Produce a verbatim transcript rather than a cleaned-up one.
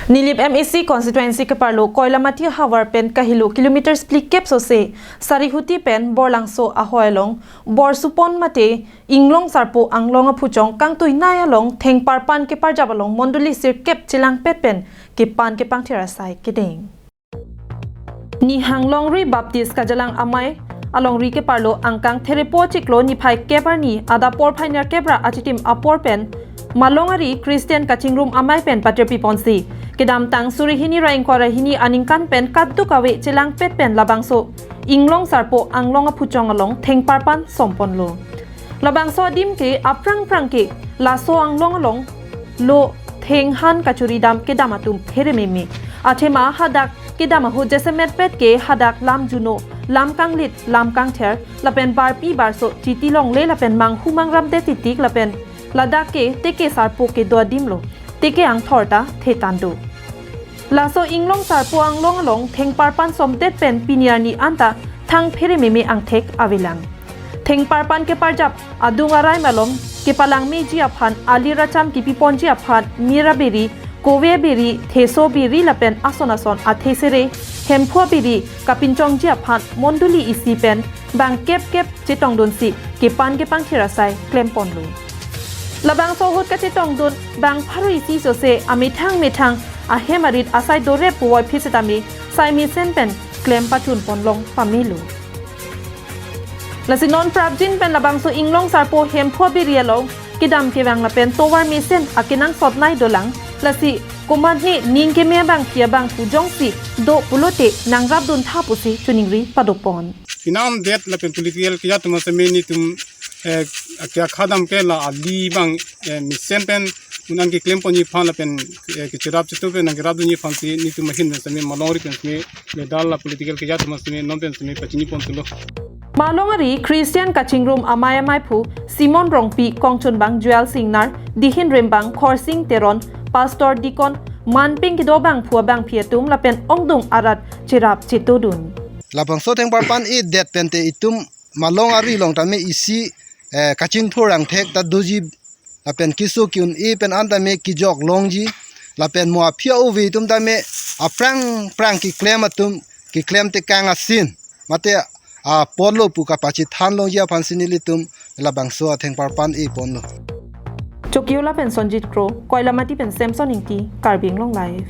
Nilip M A C constituency keparlo Koilamati havar pen kahelo kilometers phlikep sose Sarihuti pen Borlangso ahoi along Borsupon mate Inglong Sarpo Anglong aphuchong kangtuinei along thengparpan keparjap along mondoli sirkep chelangpet pen kepan kepangthir asai kedeng. Nihanglongri Baptist Kajalang Amei alongri keparlo angkang Therepo chiklo niphai kep arni adap porphai nerkep ra achitim apor pen Malong Ari Christian Kachingrum Amei pen patirpiponsi kedamtang suri hini ra ingkoi ra hini aningkan pen kadokave chelangpet pen labangso Inglong Sarpo Anglong aphuchong along thengparpan somponlo. Labangso adim ke aphrang phrang ke laso anglong along lo thenghan kachuri dam kedam atum pherememe. Athema hadak kedam ahut jasemet pet ke hadak lam juno, lam kanglit, lam kangther, lapen barpi barso chiti longle lapen manghu mangramde titik lapen ladak ke teke sarpo kedo adim lo. Teke angthor ta thetan do. Laso Inglong Sarpo Anglong along thengparpan somdet pen pini arni anta thang pherememe angthek avelang. Thengparpan keparjap adung arai malom kepalangmeji aphan, ali racham kipiponji aphan, mir abiri, kove abiri, theso abiri lapen ason ason athesere, hemphu abiri kapinchongji aphan mondoli isi pen bang kep kep chetongdunsi kepan kepangthir asai klemponlo. Labangso ahut kachetongdun bang pharo isi sose amethang methang ahem arit asai dore puvoiphit setame sai mesen pen klem pachunpon long pamelo. Lasi non prapjin pen labangso Inglong Sarpo hemphu abiri along kedam kevang lapen tovar mesen akenangsotnei dolang, lasi komatne ning keme abangpi abangphu jongsi do pulote nangrapdun tha pusi choningri padopon. Pinam det lapen political kejat atum seme netum, eh, akia khadam ke la ali bang, eh, mesen pen un-an keklemponji aphan lapen, eh, kecherap chetu pen nangkerapdunji aphansi netum ahin pen seme Malong Ari pen seme ledal la political kejat atum seme non pen seme pachinipontulo. Malong Ari Christian Kachingrum Amei amaiphu Simon Rongpi, kongchunbang Joel Singnar, dihin rimbang Khorsing Teron, Pastor Deacon, manping kedo abangphu abangpi atum lapen ongdung arat cherap chetudun. Labangso thengparpan-i det pente itum Malong Ari along tame isi, eh, kachingthur angthek ta doji lapen keso ke-un-e pen an tame kejok longji lapen mo aphi ove atum tame aphrang phrang keklem atum keklem tekang asin mate apotlo pu kapachethan longji aphansi nelitum labangso athengparpan-i ponlo. Chokiola pen Sonjit Kro, Koilamati pen Samson Ingti, Karbi Anglong Live.